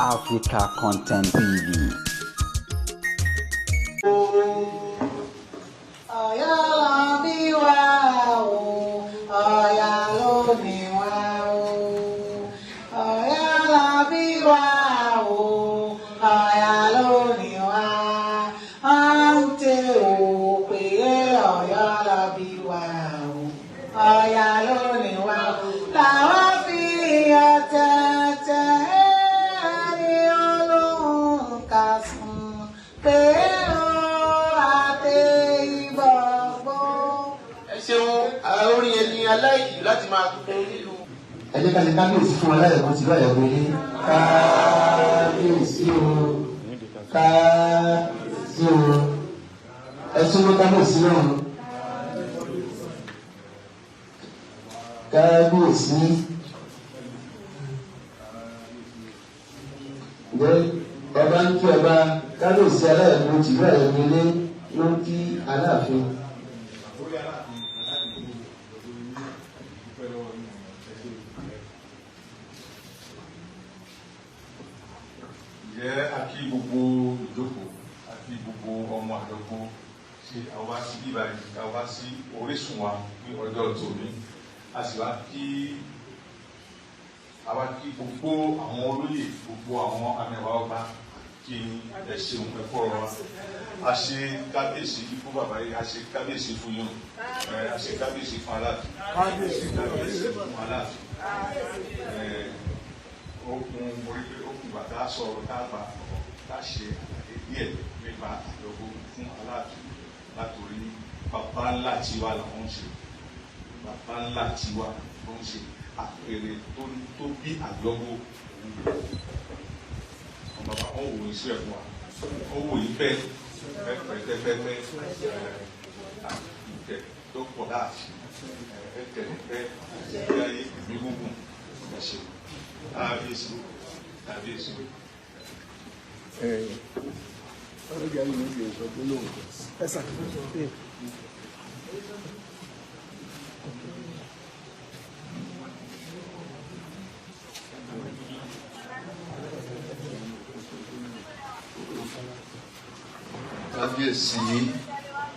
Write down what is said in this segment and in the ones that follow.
Africa Content TV. Ọ̀yọ́ la bí wa o, Ọ̀yọ́ ló ní wa o. Ọ̀yọ́ la bí wa o, Ọ̀yọ́ ló ní wa. À ń tẹ ò pé Ọ̀yọ́ la bí wa o, Ọ̀yọ́ ló ní wa o. Làwa fi ọ̀tẹ̀tẹ̀ ẹni olóhùn kà sùn pé ó àti ìbọ̀gbọ́. Ẹ ṣeun, orin ẹni aláìkì láti máa kún nílùú. Ẹ jẹ́ ká ṣe kábíyèsí fún aláyẹ̀wò tìlú àyẹ̀wò ilé. Kábíyèsí o, kábíyèsí o, ẹ tún mú kábíyèsí lọ́run. Kábíyèsí. Ǹjẹ́ ọba ń kí ọba? Kábíyèsí aláyẹ̀wò tìlú àyẹ̀wò ilé ló ń kí aláàfin. Ǹjẹ́ a kí gbogbo ìjókòó, a kí gbogbo ọmọ àdókò ṣe àwa sí bíbá yìí, a wá sí orísun wa ní ọjọ́ tòní. A sì wá kí àwa kí gbogbo àwọn olóyè, gbogbo àwọn amẹ̀wà ọba, kí ẹ ṣeun, ẹ kọ́ ọ̀rọ̀ wa. A ṣe kábíyèsí fún bàbá yìí, a ṣe kábíyèsí fún yín, a ṣe kábíyèsí fún aláàfin, kábíyèsí fún aláàfin. Okun orí pé okun bàtà sọ̀rọ̀ tá a bá tá a ṣe àlàyé díẹ̀ nípa àjọgbó fún aláàfin, látòrí bàbá ńlá tiwa làwọn ń ṣe, bàbá ńlá tiwa ló ń ṣe àpẹẹrẹ tó bí àjọgbó òun. Àwọn bàbá wọn wò ó sílẹ̀ fún wa, ó wò yí pẹ́ pẹ́pẹ́pẹ́pẹ́ ìtẹ̀ tó pọ̀ láàfin ẹ tẹ̀lé pẹ́ ní ayé ẹ̀mí gúngùn. Ẹ ṣeun, kábíyèsí, kábíyèsí. Kábíyèsí,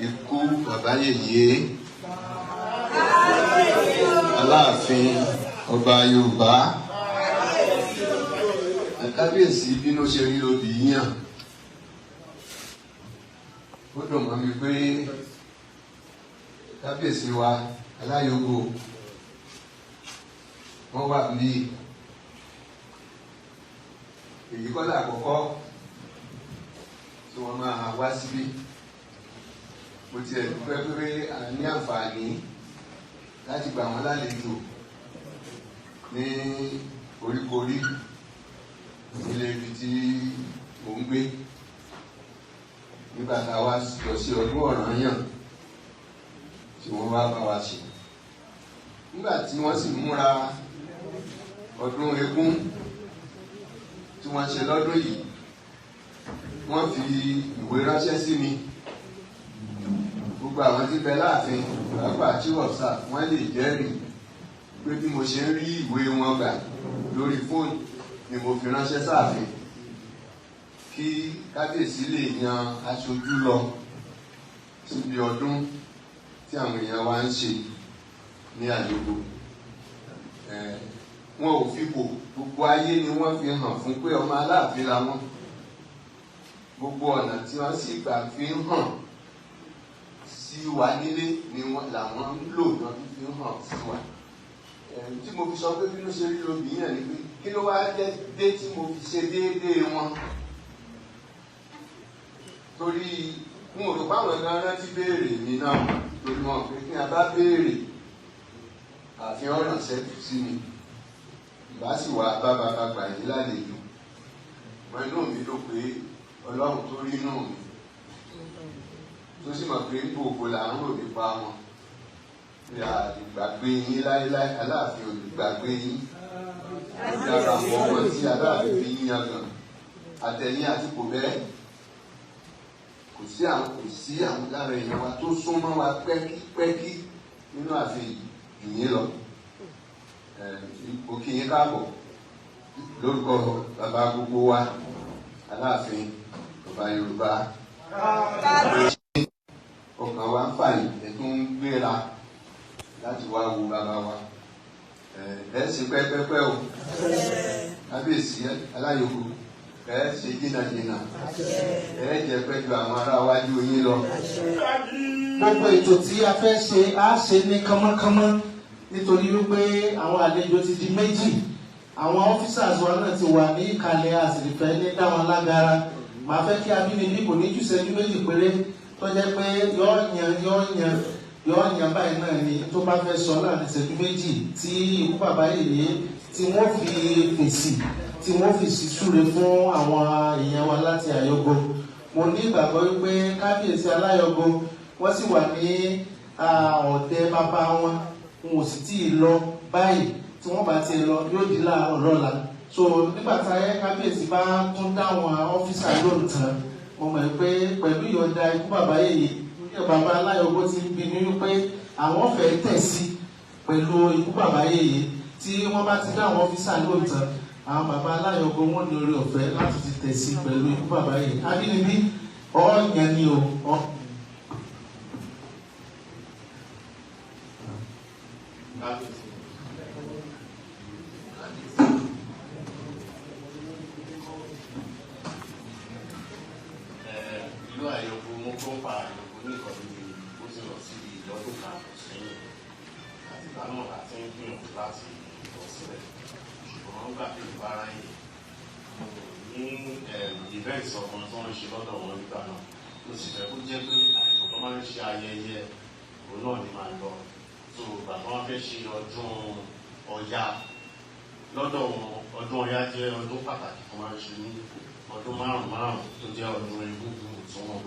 ikú bàbá yèyé, aláàfin ọba Yorùbá, kábíyèsí, bínú ṣe rí obì yíyàn, ó dùn mọ́ mi pé kábíyèsí wa aláyògo wọ́n wà bí èyí kọ́lá àkọ́kọ́ tí wọ́n máa wá síbí. Mo tiẹ̀ dúpẹ́ pé a ní àǹfààní láti gbà wọ́n lálejò ní oríkorí nílé ibi tí mò ń gbé nígbà tá a wá lọ sí ọdún Ọ̀rànyàn tí wọ́n wá bá wa ṣe, nígbà tí wọ́n sì múra ọdún eégún tí wọ́n ṣe lọ́dún yìí, wọ́n fi ìwé ránṣẹ́ sí mi. Gbogbo àwọn tí bẹ láàfin, pàápàá tí wọ́sà, wọ́n lè jẹ́rìí pé bí mo ṣe ń rí ìwé wọn gbà lórí fóònù ni mo fi ránṣẹ́ sáàfin kí kábíyèsí lè yan aṣojú lọ síbi ọdún tí àwọn èèyàn wa ń ṣe ní àdúgbò. Wọn ò fipò, gbogbo ayé ni wọ́n fi hàn fún pé ọmọ aláàfin làwọn. Gbogbo ọ̀nà tí wọ́n sì gbà fi ń hàn sí wa nílé ni làwọn ń lò náà fi ń hàn sí wa. Tí mo fi sọ pé bí ló ṣe rí lóbìnrin yẹn ni pé kí ló wá dé tí mo fi ṣe déédéé wọn, torí n ò rò báwọn gan rántí béèrè mi náà, torí wọn pé kí a bá béèrè àfihàn ọ̀nà ṣẹ́jú sí mi, ìbá sì wà bá bàbá gbà yín lálejò wọn. Inú mi dùn pé Ọlọ́run tó rí inú mi, tó sì mọ̀ pé gbogbo là ń rò nípa wọn, àgbàgbé yín láéláé. Aláàfin ò lè gbàgbé yín. Lára àwọn ọmọ tí aláàfin fi yín yangàn, àtẹ̀yìn àti kò bẹ́ẹ̀, kò sí àwọn lára èèyàn wa tó súnmọ́ wa pẹ́kípẹ́kí nínú ààfin jù yín lọ. Mo kí yín káàbọ̀. Lórúkọ bàbá gbogbo wa, Aláàfin, bàbá Yorùbá, ọkàn wa ń fàyè ẹ tún ń gbéra láti wá wo bàbá wa. Ẹ ṣe pẹ́pẹ́pẹ́ o, kábíyèsí aláyòkù, ẹ ṣe jìnnàjìnnà, ẹ jẹ́ pẹ́ ju àwọn ará wájú yín lọ. Gbogbo ètò tí a fẹ́ ṣe, á ṣe ní kánmọ́kánmọ́, nítorí wípé àwọn àlejò ti di méjì. Àwọn officers wa náà ti wà ní ìkàlẹ̀, àsìlìfẹ́ ní dá wọn lágara. Màá fẹ́ kí Abínibí kò ní jù ṣẹ́jú 2 péré, tó jẹ́ pé yọ́ yan yọ́ yan yọ́ yan báyìí náà ni tó bá fẹ́ sọ láàrin ìṣẹ́jú 2 tí ikú bàbá yìí tí wọ́n fi fèsì, tí wọ́n fi súre fún àwọn èèyàn wa láti Àyọ̀gò. Mo ní ìgbàgbọ́ wípé kábíyèsí aláyọ̀gò wọ́n sì wà ní ọ̀dẹ bàbá wọn, wọn ò sì tí ì lọ báyìí. Tí wọ́n bá ti lọ, yóò di láàárọ̀ lọ́la. So nígbà tá ayé kábíyèsí bá tún dáwọn officer lóhùn tán, mo mọ̀ pé pẹ̀lú ìyọ̀ǹda ikú bàbá yìí, bàbá aláyọ̀gò ti ń bi mí wípé àwọn fẹ́ tẹ̀ sí pẹ̀lú ikú bàbá yìí. Tí wọ́n bá ti dáwọn officer lóhùn tán, àwọn bàbá aláyọ̀gò wọn ní orí ọ̀fẹ́ láti ti tẹ̀ sí pẹ̀lú ikú bàbá yìí. Abínibí ọ̀ọ́yàn ni o. Ìlú Àyọ̀gò, mo tó ń pa Àyọ̀gò ní nǹkan bíi ó ti lọ sí ìlọ́dún kan àbọ̀ sẹ́yìn. Àti ìgbà náà láti ń gbìyànjú láti lọ sílẹ̀, ṣùgbọ́n nígbà tí ìlú ara yìí mo ní event ọkàn tí wọ́n ń ṣe lọ́dọ̀ wọn nígbà náà, mo sì fẹ́ kó jẹ́ pé àìsàn tó máa ń ṣe ayẹyẹ òun náà ni màá lọ. So ìgbà tí wọ́n fẹ́ ṣe ọdún Ọya lọ́dọ̀ wọn, ọdún Ọya jẹ́ ọdún pàtàkì tó máa ń ṣe ní ọdún márùn márùn, tó jẹ́ ọdún egúngún tó wọn.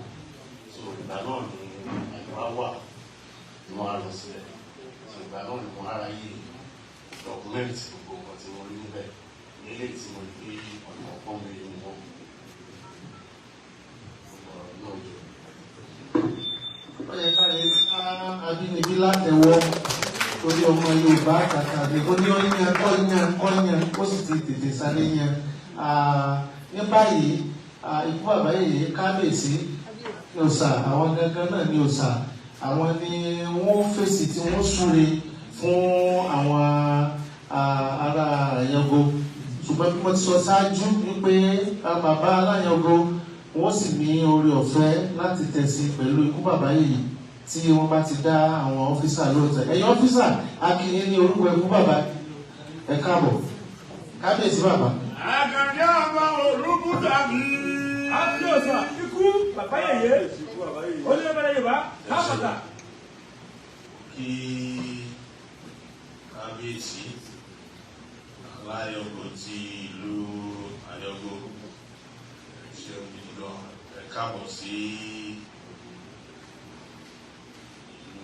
So ìgbà náà ni àyíwá wà ni wọ́n á lọ sílẹ̀. So ìgbà náà ni wọ́n á ráyè document gbogbo nǹkan tí mo rí níbẹ̀ ní ilé tí mo rí pé ọ̀nà ọ̀pọ̀n mi ni wọ́n ọ̀rọ̀ náà jẹ́. Ó yẹ ká lè ká Abínibí látẹ̀wọ́, torí ọmọ Yorùbá kàkà ní ó ní ọyàn ọyàn ọyàn, ó sì ti tètè sáré yan. Ní báyìí, ikú bàbá yìí, kábíyèsí òòṣà, àwọn gangan náà ní òòṣà, àwọn ni wọ́n fèsì tí wọ́n súre fún àwọn ará Àyàngó. Ṣùgbọ́n bí mo ti sọ ṣáájú wípé bàbá aláyàngó wọ́n sì ní oore ọ̀fẹ́ láti tẹ̀sí pẹ̀lú ikú bàbá yìí tí wọ́n bá ti dá àwọn officer lóòótọ́. Ẹ̀yin officer, akínyìn ní orúkọ ikú bàbá, ẹ káàbọ̀, kábíyèsí bàbá. Àkàndé ọmọ olùkúta mi. Àbíòsà ikú bàbá yèyé onílẹ̀ Yorùbá káfàtà. Kí kábíyèsí aláyọ̀gò ti ìlú Àyọ̀gò, ṣeun gidi gan, ẹ káàbọ̀ sí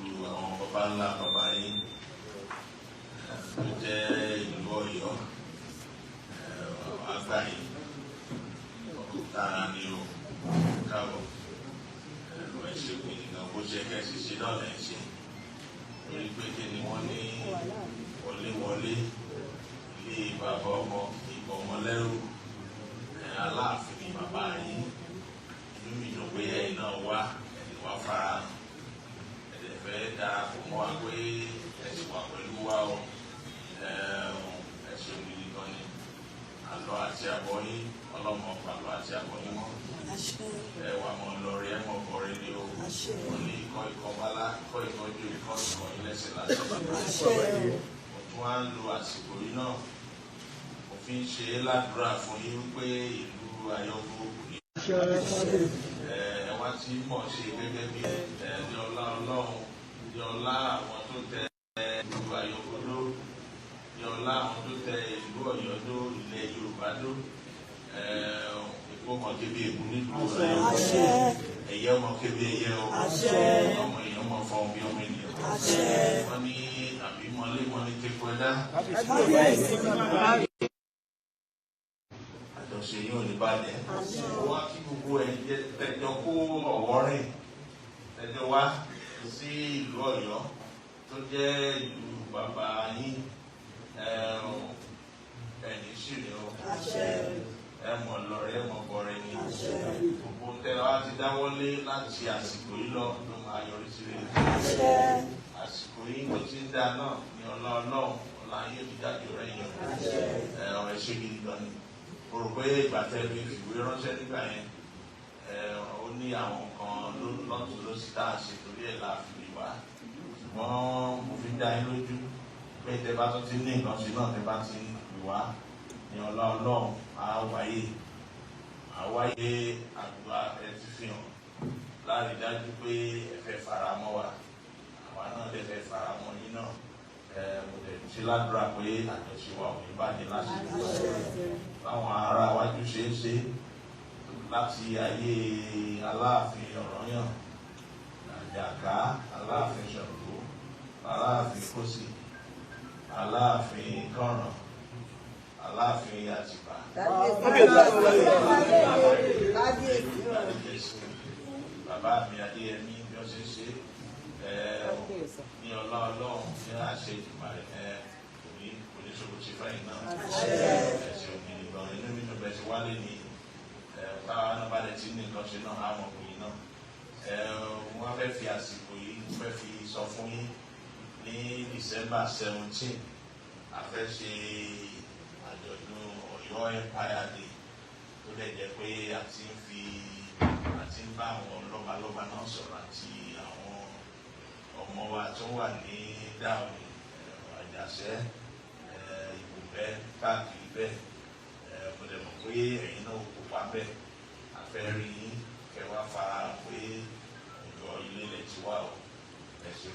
ìlú àwọn baba ńlá baba yín tó jẹ́ ìlú Ọ̀yọ́. Àgbà yìí tààrà ni o, káàbọ̀, ẹ ṣe gidi gan. Bó ṣe kẹ́ ṣe ṣe náà lẹ́ ṣe, torí pé kí ni wọ́n ní wọléwọlé ilé bàbá ọmọ ìbọn ọmọ lẹ́rù. Aláàfin ni bàbá yín. Inú mi dùn pé ẹ̀yin náà wá, ẹ̀yin wá fara hàn, ẹ̀dẹ̀ fẹ́ darapọ̀ mọ́ wa pé ẹ sì wà pẹ̀lú wa o. Ẹ ṣeun gidi gan ni. Àlọ́ àti àbọ̀ yín, ọlọ́mọ pàlọ́ àti àbọ̀ yín mọ́. Ẹ wà mọ́ lórí ẹ mọ̀ bọ̀rẹ́ ni o. Wọ́n ní ikọ́ ikọ́ bálá, ikọ́ ikọ́ ju ikọ́ ikọ́ yín lẹ́sẹ̀ láti. Mo tún wá ń lo àsìkò yìí náà, mo fi ń ṣe é ládùúrà fún yín wípé ìlú Àyọ̀gò kò ní. Ẹ wá tí mọ̀ ṣe gẹ́gẹ́ bí ẹ ní ọlá Ọlọ́run, ní ọlá àwọn tó tẹ ìlú Àyọ̀gò dó, ní ọlá àwọn tó tẹ ìlú Ọ̀yọ́ dó, ilẹ̀ Yorùbá dó. Èkó mọ̀ kébi èkó nílùú Àyọ̀gò, ẹ̀yẹ ọmọ kébi ẹ̀yẹ o, ọmọ èèyàn mọ̀ fọ́ bí ọmọ ènìyàn. Wọ́n ní àbí mọ́lé kéku ẹ̀dá. Àjọṣe yóò ní bàjẹ́. Wá kí gbogbo ẹ̀ tẹjọ kó ọ̀wọ́ rìn, tẹjọ wá sí ìlú Ọ̀yọ́ tó jẹ́ ìlú bàbá yín. Ẹni ṣìrì o, ẹ mọ̀ lọ́rẹ́, ẹ mọ̀ bọ̀rẹ́ ni. Gbogbo tẹ wá ti dáwọ́lé láti àsìkò yìí lọ ló máa yọrí sí rere. Àsìkò yìí tó ti ń dá náà ní ọlá Ọlọ́run, ọlá yóò ti jáde ọ̀rẹ́ yẹn. Ẹ ọ̀rẹ́ ṣe gidi gan ni. Mo rò pé ìgbà tẹ́ fi fìwé ránṣẹ́ nígbà yẹn, ẹ ó ní àwọn nǹkan lọ́tún lọ́sí tá a ṣe torí ẹ̀ la fi wá, ṣùgbọ́n mo fi dá yín lójú pé tẹ́ bá tún ti ní nǹkan ṣe náà, tẹ́ bá ti ń pè wá, ní ọlá Ọlọ́run á wáyé, á wáyé. Àgbà ẹ ti fi hàn láàrin dájú pé ẹ fẹ́ fara mọ́ wa, àwa náà lè fẹ́ fara mọ́ yín náà. Ẹ mo lè ṣe ládùúrà pé àjọṣe wa ò ní bàjẹ́ lásìkò báwọn ará wájú ṣe é ṣe láti ayé Aláàfin Ọ̀rànyàn, Àjàká, Aláàfin Ṣàngó, Aláàfin Kósì, Aláàfin Kànràn, Aláàfin Àtìbà. Kábíyèsí bàbá mi Adéyẹmí, bí wọ́n ṣe ń ṣe ẹ ní ọlá Ọlọ́run ní àṣẹ ìgbà ẹ kò ní ṣòro ṣe fẹ́yìn náà. Ẹ ṣe òmìnir gan, inú mi tó bẹ̀ ṣe wálé ní ẹ táwa náà bá lè ti ní nǹkan ṣe náà, á mọ̀ pé náà ẹ wọ́n fẹ́ fi àsìkò yìí fẹ́ fi sọ fún yín, ní December 17, a fẹ́ ṣe àjọ̀dún Ọ̀yọ́ Empire Day, tó dẹ̀ jẹ́ pé a ti ń bá àwọn lọ́balọ́ba náà sọ̀rọ̀ àti àwọn ọmọ wa tó wà ní dáhùn Àjàṣẹ́ Ìbùbẹ́ káàkiri bẹ́ẹ̀. Mo dẹ̀ mọ̀ pé ẹ̀yin náà kópa bẹ́ẹ̀. A fẹ́ rí yín kẹ́ wá fara pé Ọ̀yọ́ ilé lẹ̀ ti wá o. Ẹ ṣe.